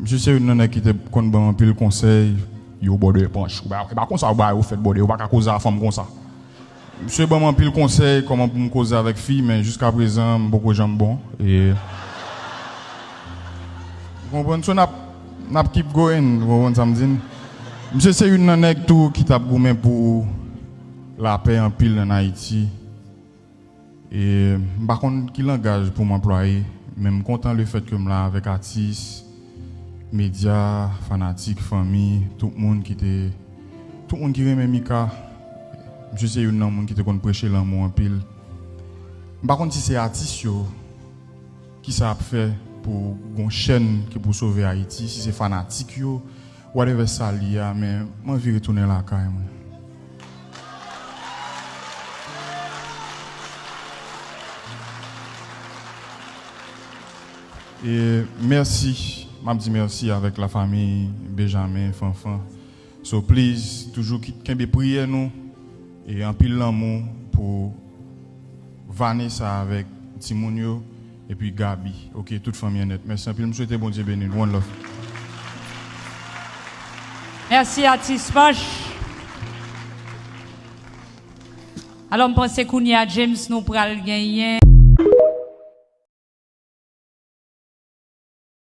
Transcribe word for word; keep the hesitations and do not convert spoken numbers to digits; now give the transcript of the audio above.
Misye se youn nan nèg ki te konn ban m anpil konsèy. Yo, bòdè, panch. Ou pa, e pa konsa ou ba yo fèt, bòdè. Ou pa ka koze a fanm konsa. Misye ban m anpil konsèy, kòman pou m koze avèk fi, men jiska prezan, m poko janm bon. E, ou konprann? So, n ap, n ap keep going, ou konprann sa m di n? Misye se youn nan nèg tou ki t ap goumen pou lapè anpil ann Ayiti. E m pa konn ki langaj pou m anplwaye, men m kontan lefèt ke m la avèk atis, medya, fanatik, fanmi, tout moun ki te, tout moun ki renmen Mika. Misye se youn nan moun ki te konn preche lanmou anpil. M pa konn si se atis yo, kisa ap fè pou gon chèn ki pou sove Ayiti, si se fanatik yo, whatever sa l ye a, men m anvi retounen lakay mwen. E mèsi, m ap di mèsi avèk lafanmi Benjamin, Fanfan. So please, toujou ki-, kenbe priyè nou e anpil lanmou pou Vanessa avèk timoun yo, epi Gaby. Ok, tout fanmi an nèt. Mèsi anpil, m swete Bondye beni nou. One love. Mèsi, atis Panch. Alò, m panse kounye a, James, nou pral genyen